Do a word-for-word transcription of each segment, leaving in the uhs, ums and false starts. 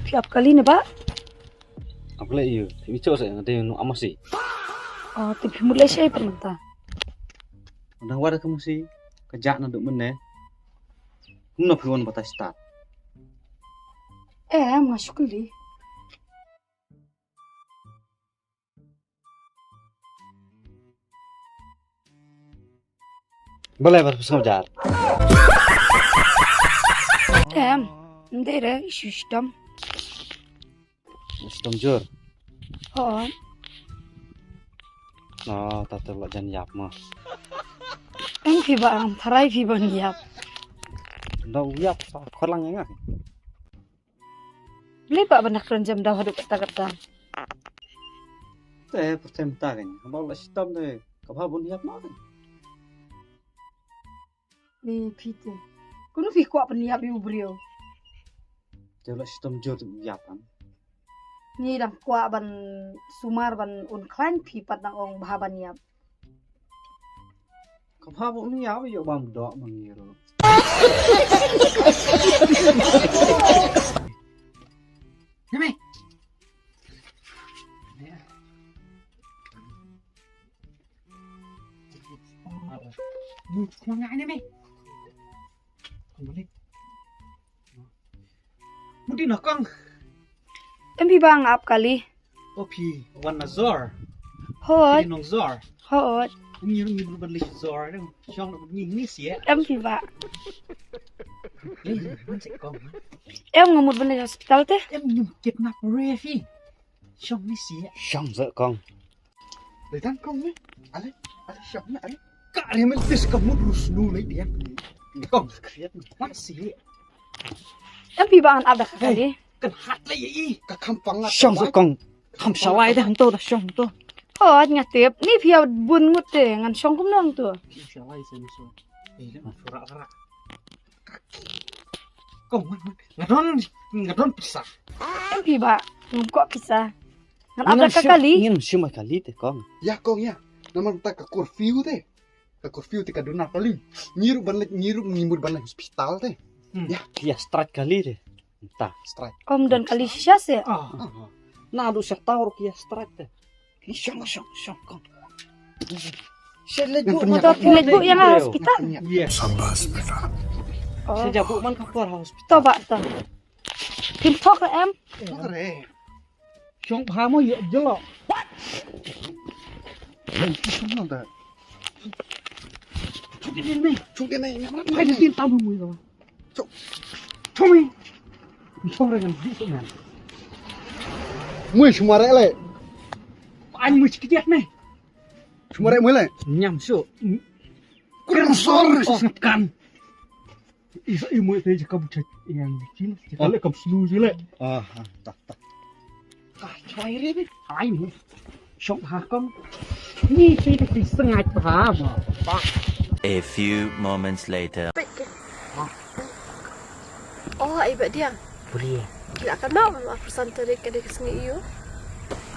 Phi ap kali ne ba? Ap kali ïa. Phi bicho se ngan te nu amasi. Oh, te phi mut leh shai pat mynta. Nang wada ka masi ka jak na duk mynne. Kumno phi wan batai start. Eh, ma shukli. Balei ba phi sngewjar? Em, ndei re, isu stom. Stom jur. Oh. Oh, ta te la jan ïap ma. Em phi ba am tharai phi ban ïap. Nda u ïap sa khorlang ïa nga. Balei ba ban kren jam da haduh kata kata. Te pyrthei mynta kan. Ba la shitom te ka ba bun ïap ma kan. Ni phi te. Kunu phi kwah pynïap ïa u briew. Te la shitom jur te ïap kan. Ni dang kwah ban sumar ban un khlaiñ phi pat dang ong ba ban ïap. Ka phah bok ni ïa ba ïoh bam doh ma ngi ruh. Name. Mu, mu nga name. Mudin akong. Em phi ba nga ap kali. O phi wan na zor. Hot. Phi nong zor. Hot. Ngi ngi ban leh zor. Shong ngi ngi sia. Em phi ba. Em nga mut ban leh hospital te. Em ngi kidnap re phi. Shong ngi sia. Shong ze kong. Dei tang kong ni. Ale, ale shong ni ale. Ka re mel pis ka mut rus nu lai dia. Kong kriat ni. Wan si. Em phi ba an ap da ka kali. Kan hat lai i. Ka kham pang ngat. Shong sa kong. Kham shalai da hangto da shong to. Oh, at nga tip. Ni phi bun ngut te ngan shong kum nong to. Shalai sa ni so. Eh, le sura sura. Kong, nga don, nga don pisa. Em phi ba, ngam kwah pisa. Ngan ap da ka kali. Ngin shim kali te kong. Ya kong ya. Namar ta ka curfew te. Ka curfew te ka duna kali. Ngi ruh ban leh, ngi ruh ngi mut ban leh hospital te. Ya. Ki ïa strike kali te. Ta strike. Om don kali shisha se. Na du sha taur ki ïa strike te. Shong, shong, shong, kong. Sha leit bu, motor phi leit bu ïa nga hospital. Sabas beta. Sha jabu man ka por hospital. To ba to. Phim thok re em. Shong bha mo ïa jelo. Shong nang da. Shong din me. Shong din me. Hai din tam mo ïa. Chok. Chok me. Chok re ngan di so ngan. Mui shumare le. An mui chikit me. Shumare mui le. Nyam so. Kurang sor. Oh, kan. Isa i mui te jaka bucha yang chin. Jaka le kam slu jile. Ah, ah, tak, tak. Ka chwai re bi. Ai ni. Shong ha kong. Ni ki te ki sengat ha ma. A few moments later. Oh, ai ba dia. Boleh. Kila ka no, apa san tarik ka dei ka sngi ïa u?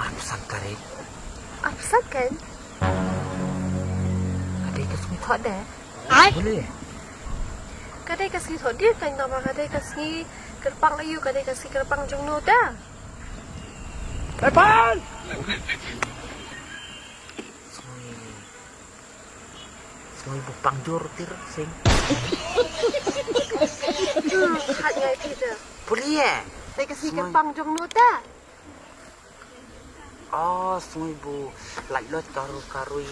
Apa san tarik? Apa san kan? Ka dei ka sngi thok deh. Ai. Boleh. Ka dei ka sngi thok deh kan, nama ka dei ka sngi kyrpang ïa u, ka dei ka sngi kyrpang jong no da. Epan! Sngi. Sngi bu pang jur tir sing. Hmm, hat ngai phi te. Puli eh. Te ka sngi kyrpang jong no te. Oh, sngi bu lait lot karu karui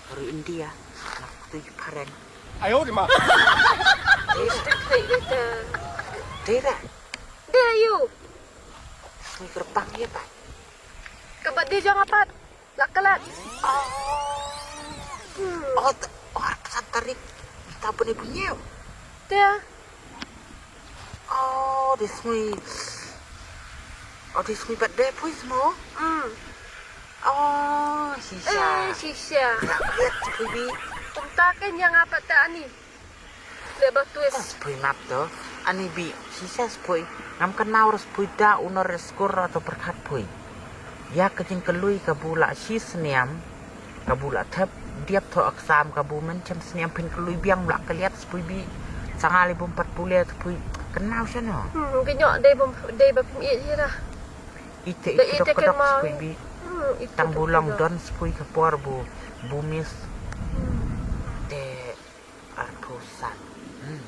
karui India. Nak tu phareng. Ayo di ma. Te te. Te da. Deh ayu. Sngi kyrpang ïa pat. Ka birthday jong nga pat. La klet. Oh. Hmm. Oh, t- oh, arphew san tarik. Mynta bun ïa bun ïa. Te. Oh, dei sngi. Oh, dei sngi birthday phi mo. Hmm. Oh, shisha. Eh, shisha. Yak yak phi bi. Kumta kan ïa nga pat te ani. Leh ba twist. Spui map to. Ani bi shisha spui. Ngam kynmaw re spui da u nor re skur ra to pyrkhat pui. Ïa ka jingkylli ka bu la shi sniam. Ka bu la thep diap to exam ka bu men chem sniam phin kylli biang la kylliat spui bi. Sangal i bum pat pule to pui. Kynmaw shano? Hmm, ka nyok dei bym, dei ba phim ïeit hi ra. Ite ite kynmaw. Spui bi. Hmm, ite tang bu long don spui ka por bu, bu miss. Hmm. Te arphew san. Hmm.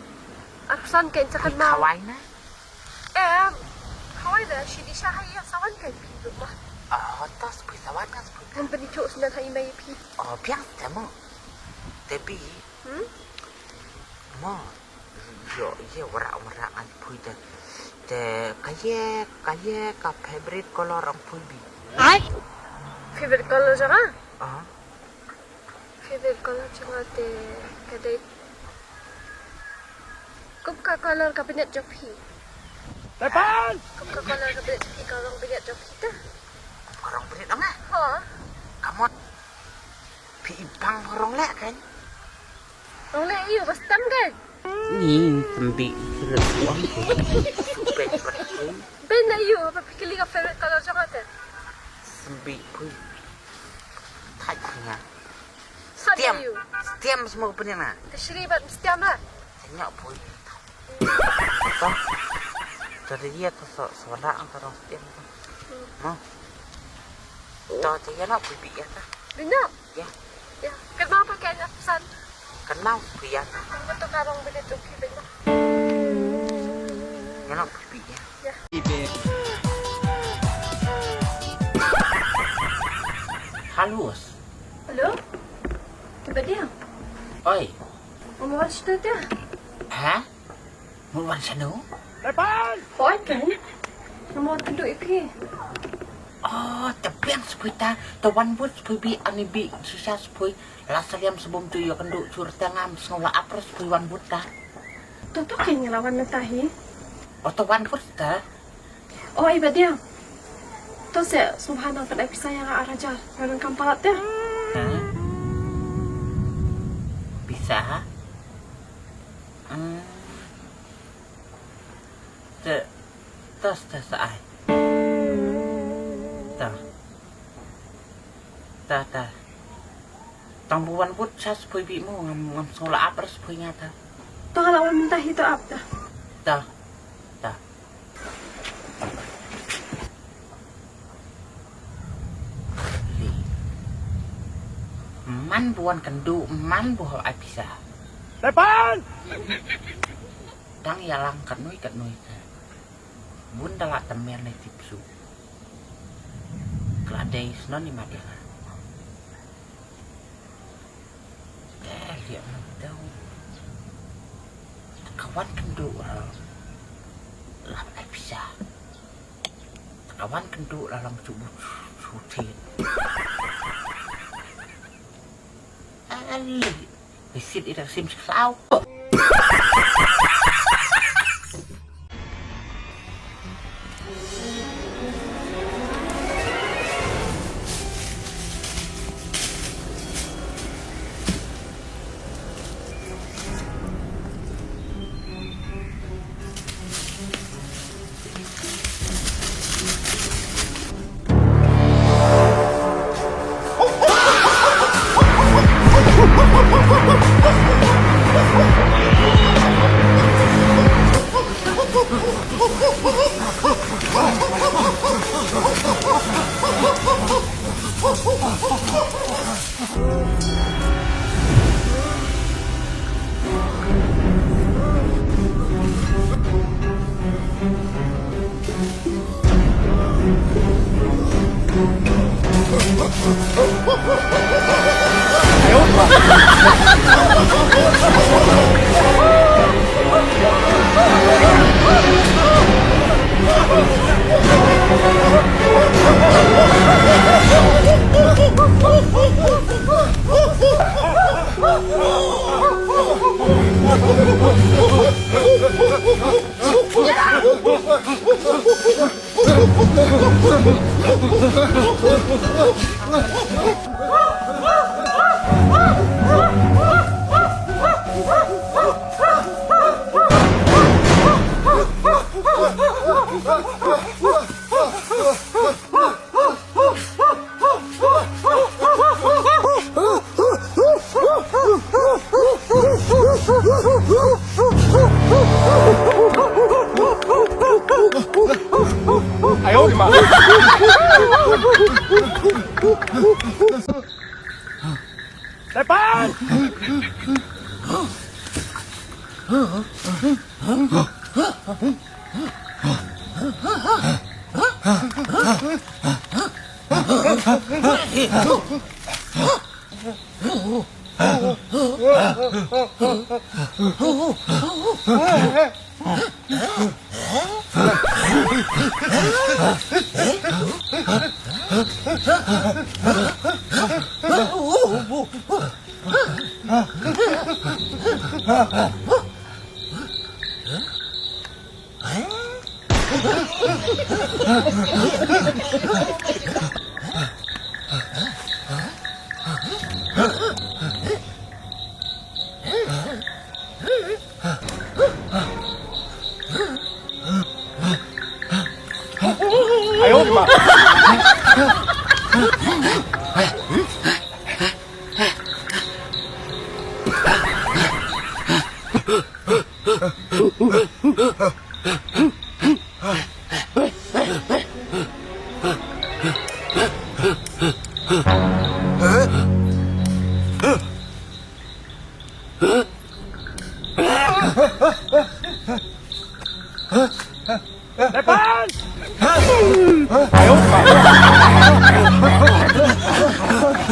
Arphew san kan sa kynmaw. Khawai na? Em, khawai da shi di sha hai ya sawan kan pi du ma. Oh, tas phi sawan kan phi. Kan pini chu snan hai mai phi. Oh, biang temo. Te bi. Hmm? Mo. Yo, ye wara wara an phi te. Te ka ye, ka ye ka favorite color ang phi bi. Ai? Favorite color jong nga? Ah. Favorite color jong nga te ka dei. Kum ka color ka bynta jong phi. Tepan! Kum ka color ka bynta jong phi, ka rong bynta jong phi te. Ka rong bynta dong eh? Ho. Kamot. Phi ibang rong leh kan? Rong leh ïu ba stem kan? Ni tembi sila suang. Supe percun. Ben na ïu ba phi kylli ka favorite color jong nga te. Sembi pui. Thaj nga. Stem. Stem semua punya na. Te shri bat stem lah. Tengok pui. Toh. Tadi dia tu so suara antara stem tu. Hmm. Toh dia nak pui bi ya ta. Bina. Ya. Ya. Kenapa kayaknya pesan? Kenal pui ya ta. Betul karong bina tu pui bina. Ya nak pui bi ya. Ya. Halus. Hello? Kiba dia? Oi. Ngam wan shatu ta. Ha? Ngam wan shanu? Oi kan. Ngam wan kynduh ïa phi. Oh, te biang sepui ta, te wan bud sepui bi ani bi shisha sepui. La saliam sebum tu ïa kynduh chur ta ngam sngewla apres sepui wan bud ta. To to kan ngi la wan mynta hi. Oh, te wan bud ta. Oh, i ba dia. To se subhana ka dai pisa ïa nga ar hajar. Nga dang kam palat te. Ha? Pisa? Hmm. Te, tas, tas, ai. Ta. Ta, ta. Tang bu wan bud sha sepui bi mo ngam, ngam sngewla ap ar sepui nga ta. Tang la wan mynta hi to ap ta. Ta. Ta. Li. Man bu wan kynduh, man bu hap ai pisa. Tepan! Dang ïalang katnoi katnoi te. Bun da la tymmen ne tip su. Kla dei snon i mat ïa nga. Te liang na dau. Ka wan kynduh ra. Lam ai pisa. Ka wan kynduh ra lam chu bu chu thin. Ali. Bisit ira sim saw. Tepan!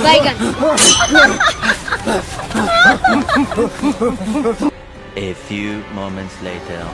Bygone. A few moments later.